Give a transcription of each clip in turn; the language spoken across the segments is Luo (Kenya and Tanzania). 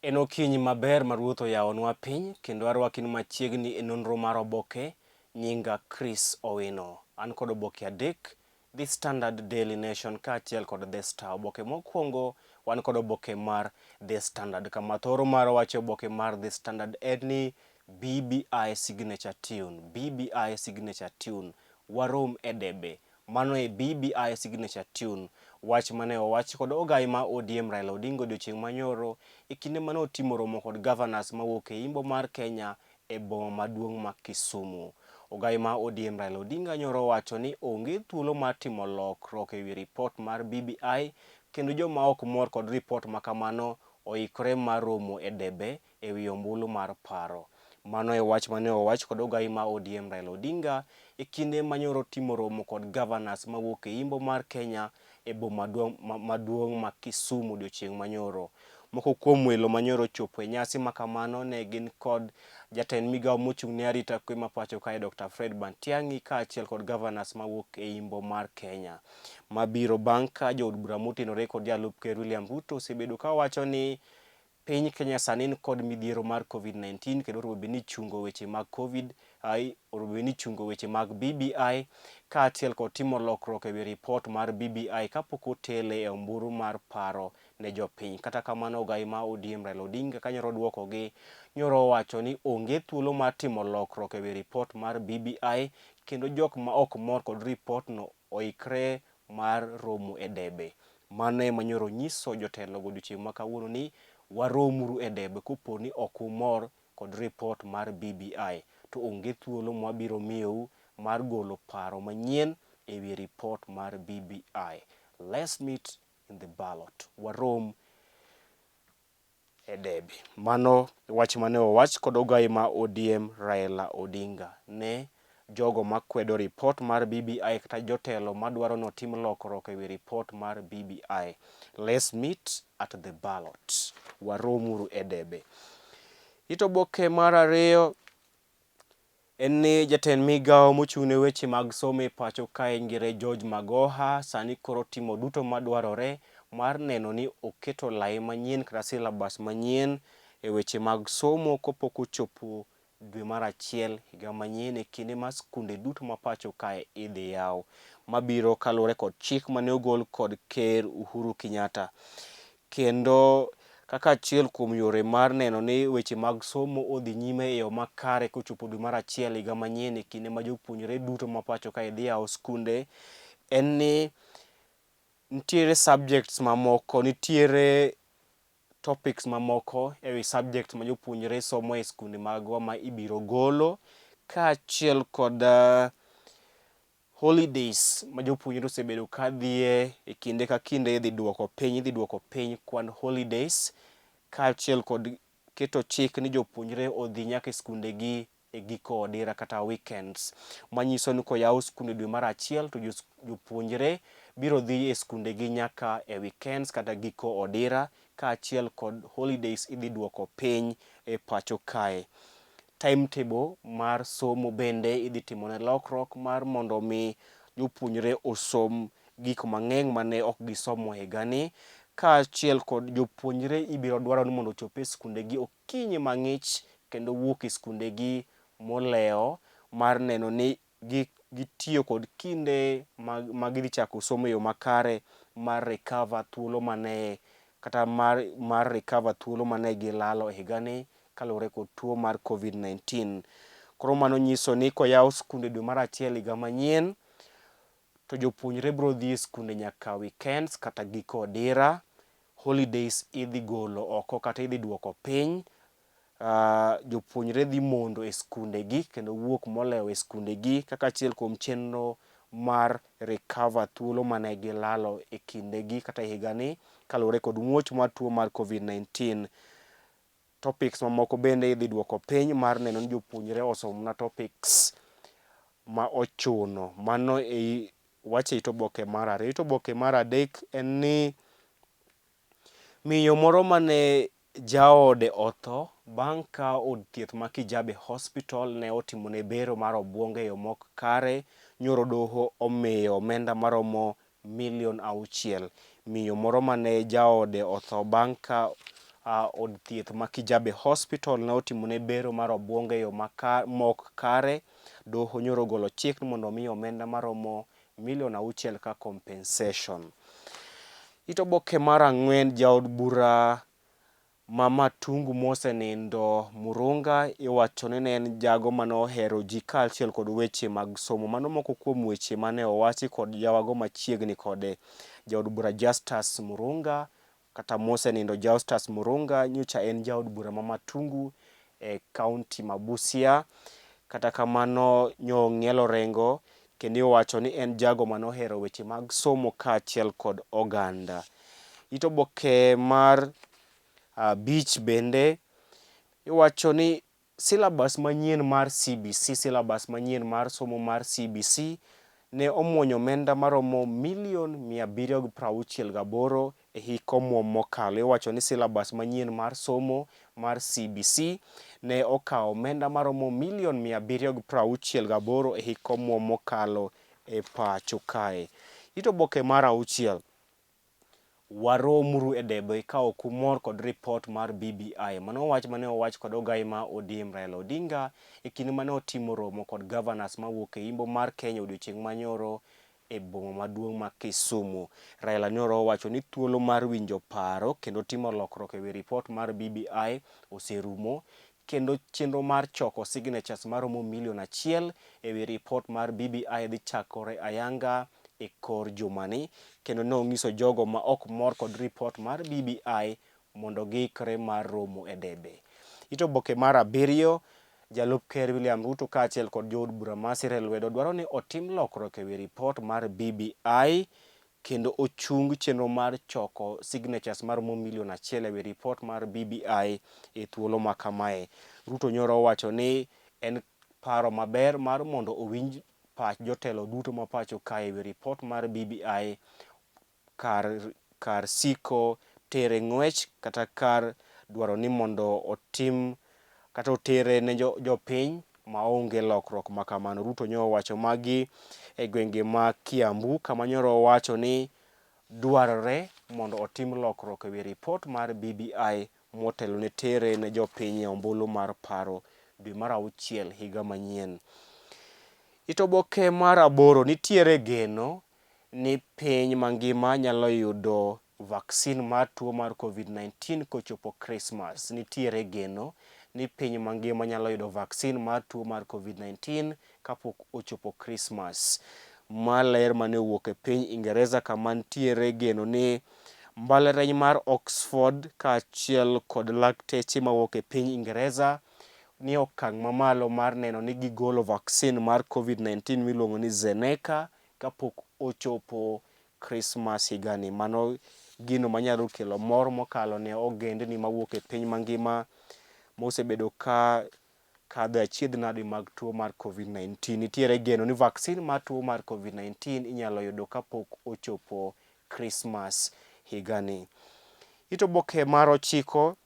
En okinyi maber ma Ruoth oyawonwa piny kendo arwaki ni machiegni e nonro mar oboke. Nyinga Chris Owino. An kod oboke adek, The Standard, Daily Nation kaachiel kod The Star. Oboke mokwongo wan kod oboke mar The Standard. Kama thoro mar wach e oboke mar The Standard en ni BBI signature tune, BBI signature tune. Warom e debe. Mano e BBI signature tune, wach mane owach kod ogai ma ODM Raila Odinga odiochieng' manyoro e kinde mane otimo romo kod governors mawuok e imbo mar Kenya e boma maduong' ma Kisumu. Ogai ma ODM Raila Odinga nyoro owacho ni onge thuolo mar timo lokruok ewi ripot mar BBI kendo joma ok mor kod ripot makamano oikore mar romo e debe e wi ombulu mar paro. Mano e wach mane owach kod ogai ma ODM Raila Odinga e kinde manyoro timo romo kod governors mawuok e imbo mar Kenya e boma maduong' ma Kisumu odiochieng' manyoro. Moko kuom welo manyoro ochopo e nyasi makamano ne gin kod jatend migao mochung' ne arita kwe ma pacho kae Dr. Fred Matiang'i kaachiel kod governors mawuok e imbo mar Kenya. Mabiro bang' ka jood bura motenore kod jalup ker William Ruto osebedo kawacho ni Piny Kenya sani ni kod midhiero mar Covid-19 kendo orumo bed ni chungo weche mag Covid, ai, orumo bed ni chungo weche mag BBI kaachiel kod timo lokruok ewi ripot mar BBI kapok otele e omburu mar paro ne jopiny. Kata kamano ogai ma ODM Raila Odinga ka nyoro duokogi nyoro owacho ni onge thuolo mar timo lokruok ewi ripot mar BBI kendo jok ma ok mor kod ripot no oikre mar romo e debe. Mano ema nyoro onyiso jotelogo odiochieng' ma kawuono ni waromuru e debe kopo ni ok umor kod ripot mar BBI to onge thuolo mwabiro miyou mar golo paro manyien ewi ripot mar BBI. Let's meet in the ballot. Warom e debe. Mano wach mane owach kod ogai ma ODM Raila Odinga ne jogo makwedo ripot mar BBI kata jotelo madwaro ni otim lokruok ewi ripot mar BBI. Let's meet at the ballot. Waromuru e debe. It oboke mar ariyo en ni jatend migawo mochung' ne weche mag somo e pacho kae Ngire George Magoha sani koro timo duto madwarore mar neno ni oketo lai manyien kata syllabus manyien e weche mag somo kopok ochopo dwe mar achiel higa manyien e kinde ma skunde duto ma pacho kae idhi yaw. Mabiro kaluwore kod chik mane ogol kod Ker Uhuru Kenyatta. Kendo kaka achiel kuom yore mar neno ni weche mag somo odhi nyime e yo makare kochopo dwe mar achiel higa manyien e kinde ma jopuonjre duto ma pacho kae dhi yawo skunde en ni nitiere subjects mamoko, nitiere topics mamoko e wi subjects ma jopuonjre somo e skunde magwa ma ibiro golo kaachiel kod Holidays ma jopuonjre osebedo ka dhiye e kinde ka kinde idhi duoko piny, idhi duoko piny kwan holidays kaachiel kod keto chik ni jopuonjre odhi nyaka e skundegi e giko odira kata weekends. Manyiso ni koyaw skunde dwe mar achiel to jopuonjre biro dhi e skundegi nyaka e weekends kata giko odira kaachiel kod holidays idhi duoko piny e pacho kae. Timetable mar somo bende idhi timone lokruok mar mondo omi jopuonjre osom gik mang'eny mane ok gisomo higani. Kaachiel kod jopuonjre ibiro dwaro ni mondo ochop e skundegi okinyi mang'ich kendo wuok e skundegi molewo mar neno ni gitiyo kod kinde ma gidhi chako somo e yo makare mar recover thuolo mane kata mar recover thuolo mane gilalo e higani kaluwore kod tuo mar Covid-19. Koro mano nyiso ni koyaw skunde dwe mar achiel higa manyien to jopuonjre biro dhi e skunde nyaka weekends kata giko odira, holidays idhi golo oko kata idhi duoko piny, jopuonjre dhi mondo e skundegi kendo wuok molewo e skundegi kaka achiel kuom chenro mar recover thuolo mane gilalo e kindegi kata e higani kaluwore kod muoch mar tuo mar Covid-19. Topics mamoko bende idhi duoko piny mar neno ni jopuonjre osomo mana topics ma ochuno. Mano e wach e it oboke mar ariyo. It oboke mar adek en ni miyo moro mane jaode otho bang' ka od thieth ma Kijabe Hospital ne otimone bero mar obuongo e yo mok kare, nyoro doho omiyo omenda maromo milion auchiel. Miyo moro mane jaode otho bang' ka Od thieth ma Kijabe Hospital ne otimone bero mar obuongo e yo mok kare. Doho nyoro ogolo chik ni mondo omiye omenda maromo milion auchiel ka compensation. It oboke mar ang'wen jaod bura ma Matungu mosenindo Murunga iwacho ni ne en jago mane ohero ji kaachiel kod weche mag somo. Mano moko kuom weche mane owachi kod jawago machiegni kode. Jaod bura Justus Murunga kata mosenindo Justus Murunga nyocha en jaod bura ma Matungu e kaunti ma Busia. Kata kamano nyo ong'ielo orengo kendo iwacho ni en jago mane ohero weche mag somo kaachiel kod oganda. It oboke mar abich bende iwacho ni Syllabus manyien mar CBC Syllabus manyien mar somo mar CBC ne omuonyo omenda maromo milion 768 e hik omuom mokalo. Iwacho ni syllabus manyien mar somo mar CBC ne okawo omenda maromo milion 768 e hik omuom mokalo e pacho kae. It oboke mar auchiel. Waromuru e debe ka ok umor kod ripot mar BBI. Mano wach mane owach kod ogai ma ODM Raila Odinga e kinde mane otimo romo kod governors mawuok e imbo mar Kenya odiochieng' manyoro e boma maduong' ma Kisumu. Raila nyoro owacho ni thuolo mar winjo paro kendo timo lokruok e wi ripot mar BBI oserumo kendo chenro mar choko signatures maromo milion achiel e wi ripot mar BBI dhi chakore ayanga e kor jumani kendo ne onyiso jogo ma ok mor kod ripot mar BBI mondo giikre mar romo e debe. It oboke mar abiriyo, Jalup Ker William Ruto kaachiel kod jood bura ma sire lwedo dwaro ni otim lokruok e wi ripot mar BBI kendo ochung chenro mar choko signatures maromo milion achiel ewi ripot mar BBI e thuolo ma kamae. Ruto nyoro owacho ni en paro maber mar mondo owinj pach jotelo duto ma pacho kae ewi ripot mar BBI kar kar siko tere ng'wech kata kar dwaro ni mondo otim kata otere ne jopiny maonge lokruok ma kamano. Ruto nyo owacho magi e gwenge ma Kiambu kama nyoro owacho ni dwarore mondo otim lokruok e wi ripot mar BBI motelo ne tere ne jopiny e ombulu mar paro dwe mar auchiel higa manyien. It oboke mar aboro nitiere geno ni piny mangima nyalo yudo Vaksin mar tuo mar Covid-19 kochopo Krismas. Nitiere geno ni piny mangima nyalo yudo vaksin mar tuo mar Covid-19 kapok ochopo Krismas. Ma ler mane owuok e piny Ingereza kama nitiere geno ni mbalariany mar Oxford kaachiel kod lakteche mawuok e piny Ingereza nie okang' mamalo mar neno ni gigolo vaksin mar Covid-19 miluongo ni Zeneca kapok ochopo Krismas higani. Mano gino manyalo kelo mor mokalo ne ogendni mawuok e piny mangima mosebedo ka kadho e achiedh nadi mag tuo mar Covid-19. Nitiere geno ni vaksin mar tuo mar Covid-19 inyalo yudo kapok ochopo Krismas higani. It oboke mar ochiko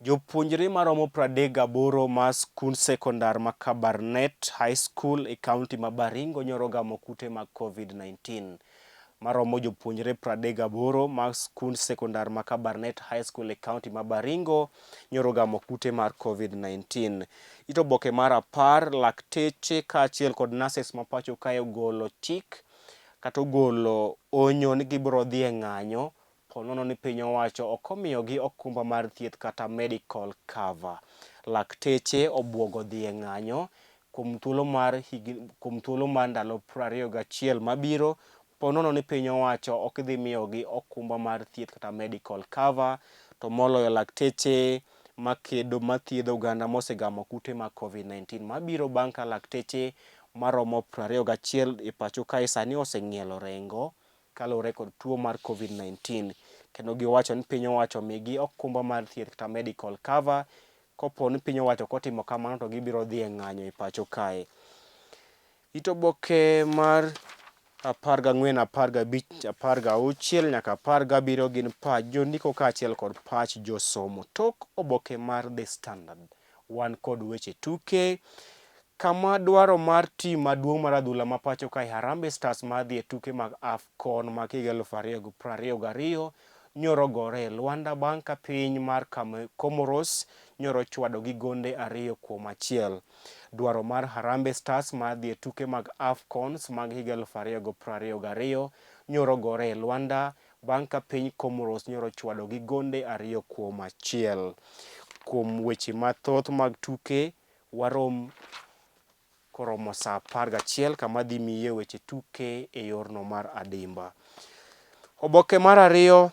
Jopuonjre maromo 38 ma skund sekondar ma Kabarnet High School e kaunti ma Baringo nyoro ogamo kute mag Covid-19. Maromo jopuonjre 38 ma skund sekondar ma Kabarnet High School e kaunti ma Baringo nyoro ogamo kute mar Covid-19. It oboke mar apar, lakteche kaachiel kod nurses ma pacho kae ogolo chik kata ogolo onyo ni gibiro dhi e ng'anyo Po nono ni piny owacho ok omiyogi okumba mar thieth kata medical cover. Lakteche obwogo dhi e ng'anyo kuom thuolo mar higni kuom thuolo mar ndalo 21 mabiro po nono ni piny owacho ok dhi miyogi okumba mar thieth kata medical cover to moloyo lakteche makedo mathiedho oganda mosegamo kute mag Covid-19 mabiro bang' ka lakteche maromo 21 e pacho kae sani oseng'ielo rengo kaluwore kod tuo mar Covid-19 kendo giwacho ni piny owacho omigi okumba mar thieth kata medical cover kopo ni piny owacho ok otimo kamano to gibiro dhi e ng'anyo e pacho kae. It oboke mar 14, 15, 16 nyaka 17 gin pach jondiko kaachiel kod pach josomo. Tok oboke mar The Standard wan kod weche tuke Kama dwaro mar tim maduong' mar adhula ma pacho kae Harambee Stars mar dhi e tuke mag AFCON mag higa 2022 nyoro gore e lwanda bang' ka piny mar Comoros nyoro ochwado gi gonde 2-1. Dwaro mar Harambee Stars mar dhi e tuke mag AFCONs mag higa 2022 nyoro gore e lwanda bang' ka piny Comoros nyoro ochwado gi gonde 2-1. Kuom weche mathoth mag tuke, warom koromo saa 11 kama dhi miye weche tuke e yorno mar adimba. Oboke mar ariyo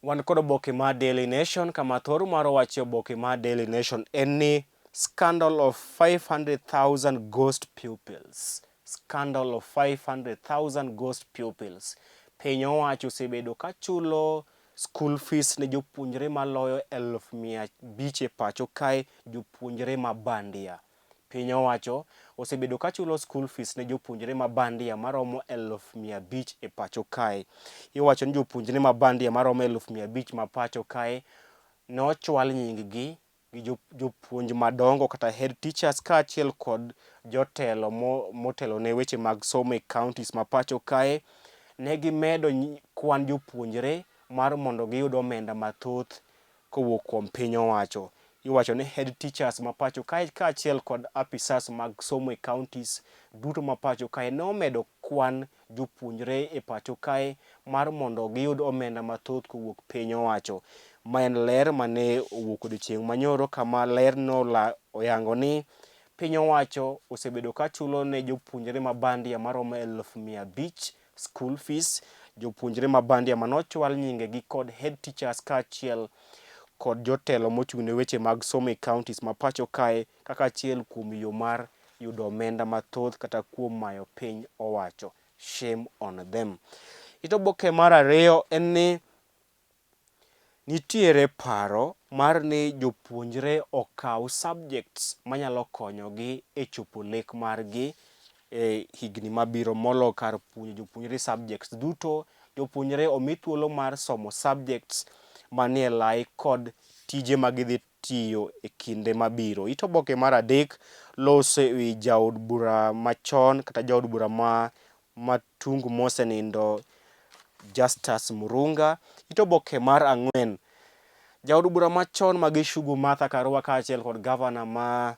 wan kod oboke mar Daily Nation kama thor mar wacho oboke mar Daily Nation en ni scandal of 500,000 ghost pupils. Scandal of 500,000 ghost pupils. Piny owacho osebedo ka chulo school fees ne jopuonjre maloyo 500,000 e pacho kae, jopuonjre ma bandia. Piny owacho osebedo ka chulo school fees ne jopuonjre ma bandia maromo 500,000 e pacho kae. Iwacho ni jopuonjre ma bandia maromo 500,000 ma pacho kae nochwal nying gi gi jopuonj madongo kata head teachers kaachiel kod jotelo motelo ne weche mag somo e counties ma pacho kae. Ne gimedo kwan jopuonjre mar mondo giyud omenda mathoth kowuok kuom piny owacho. Iwacho ni head teachers ma pacho kae kaachiel kod apisas mag somo e counties duto ma pacho kae nomedo kwan jopuonjre e pacho kae mar mondo giyud omenda mathoth kowuok piny owacho. Ma en ler mane owuok odiochieng' manyoro kama ler no oyango ni piny owacho osebedo ka chulo ne jopuonjre ma bandia maromo 500,000 school fees, jopuonjre ma bandia manochwal nyingegi kod head teachers kaachiel kod jotelo mochung' ne weche mag somo e counties ma pacho kae kaka achiel kuom yo mar yudo omenda mathoth kata kuom mayo piny owacho. Shame on them. It oboke mar ariyo en ni nitiere paro mar ni jopuonjre okaw subjects manyalo konyogi e chopo lek margi e higni mabiro molo kar puonjo jopuonjre subjects duto. Jopuonjre omi thuolo mar somo subjects manie lai kod tije ma gidhi tiyo e kinde mabiro. It oboke mar adek loso e wi jaod bura machon kata jaod bura ma Matungu mosenindo Justus Murunga. It oboke mar ang'wen, jaod bura machon ma Gichugu Martha Karua kaachiel kod gavana ma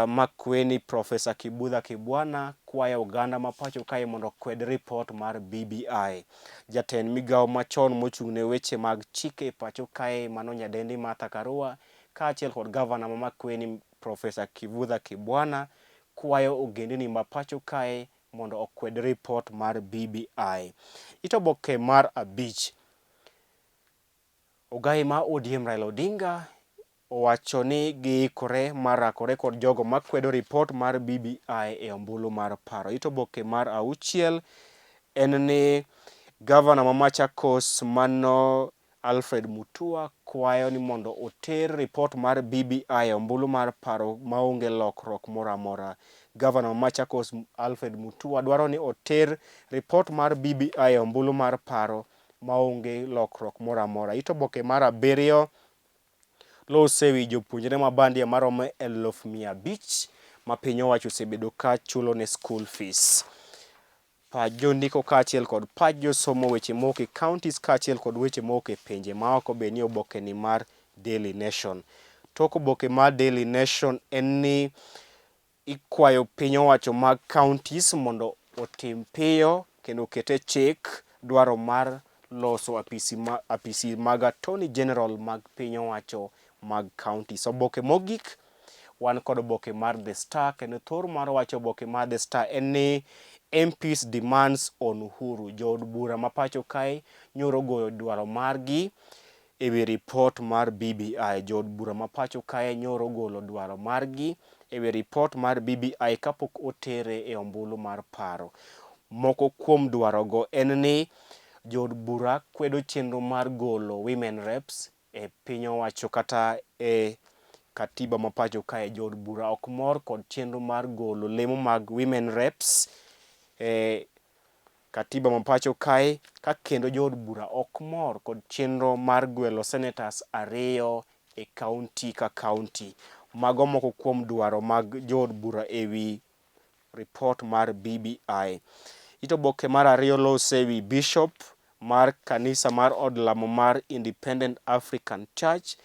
Makueni Profesa Kibutha Kibwana kwayo oganda ma pacho kae mondo okwed ripot mar BBI. Jatend migawo machon mochung' ne weche mag chike e pacho kae mano nyadendi Martha Karua kaachiel kod gavana ma Makueni Profesa Kivutha Kibwana kwayo ogendini ma pacho kae mondo okwed ripot mar BBI. It oboke mar abich, Ogai ma ODM Raila Odinga owacho ni giikore mar rakore kod jogo makwedo ripot mar BBI e ombulu mar paro. It oboke mar auchiel en ni gavana ma Machakos mano Alfred Mutua kwayo ni mondo oter ripot mar BBI e ombulu mar paro maonge lokruok moro amora. Gavana ma Machakos Alfred Mutua dwaro ni oter ripot mar BBI e ombulu mar paro maonge lokruok moro amora. It oboke mar abiriyo lose wi jopuonjre ma bandia maromo 500,000 ma piny owacho osebedo ka chulo ne school fees. Pach jondiko kaachiel kod pach josomo weche mowuok e counties kaachiel kod weche mowuok e pinje maoko be nie oboke ni mar Daily Nation. Tok oboke mar Daily Nation en ni ikwayo piny owacho mag counties mondo otim piyo kendo oket e chik dwaro mar loso apisi mag Attorney General mag piny owacho mag counties. Oboke mogik wan kod oboke mar The Star kendo thor mar wacho oboke mar The Star en ni MPs demands on Uhuru. Jood bura ma pacho kae nyoro goyo dwaro margi e wi ripot mar BBI. Jood bura ma pacho kae nyoro golo dwaro margi e wi ripot mar BBI kapok otere e ombulu mar paro. Moko kuom dwarogo en ni jood bura kwedo chenro mar golo women reps e piny owacho kata e katiba ma pacho kae. Jood bura ok mor kod chenro mar golo lemo mag women reps e katiba ma pacho kae ka kendo jood bura ok mor kod chenro mar gwelo senators ariyo e kaunti ka kaunti. Mago moko kuom dwaro mag jood bura e wi ripot mar BBI. It oboke mar ariyo lose wi Bishop mar kanisa mar od lamo mar Independent African Church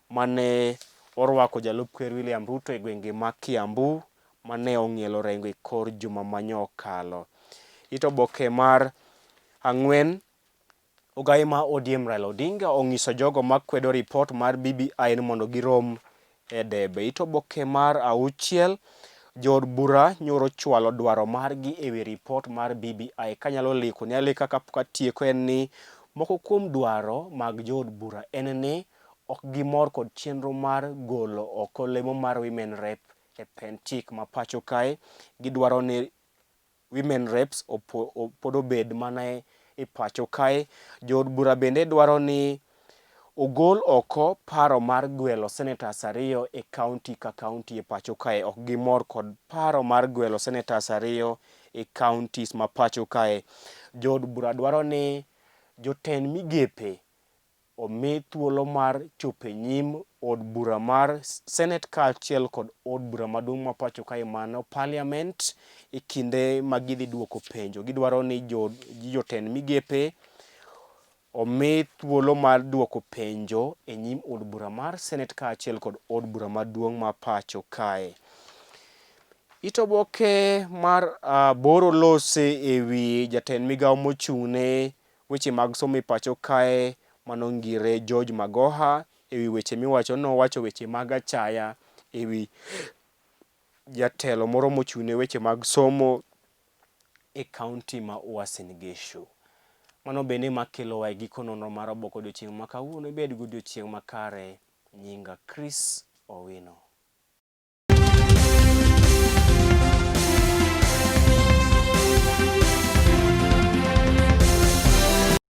mane orwako jalup ker William Ruto e gwenge ma Kiambu mane ong'ielo rengo e kor juma manyo okalo. It oboke mar ang'wen Ogai ma ODM Raila Odinga onyiso jogo makwedo ripot mar BBI ni mondo girom e debe. It oboke mar auchiel, jood bura nyoro chwalo dwaro margi e wi ripot mar BBI. Kanyalo liko ni alika kapok atieko en ni moko kuom dwaro mag jood bura en ni ok gimor kod chenro mar golo oko lemo mar women rep e pend chik ma pacho kae. Gidwaro ni women reps pod obed mana e pacho kae. Jood bura bende dwaro ni ogol oko paro mar gwelo senators ariyo e kaunti ka kaunti e pacho kae. Ok gimor kod paro mar gwelo senators ariyo e counties ma pacho kae. Jood bura dwaro ni jotend migepe omi thuolo mar chopo e nyim od bura mar Senate kaachiel kod od bura maduong' ma pacho kae mano Parliament e kinde ma gidhi duoko penjo. Gidwaro ni jotend migepe omi thuolo mar duoko penjo e nyim od bura mar Senate kaachiel kod od bura maduong' ma pacho kae. It oboke mar aboro lose e wi jatend migawo mochung' ne weche mag somo e pacho kae mano ngire George Magoha e wi weche miwacho ni nowacho weche mag achaya e wi jatelo moro mochung' ne weche mag somo e kaunti ma Uasin Gishu. Mano bende makelowa e giko nonro mar oboke odiochieng' ma kawuono. Ibed gi odiochieng' makare. Nyinga Chris Owino.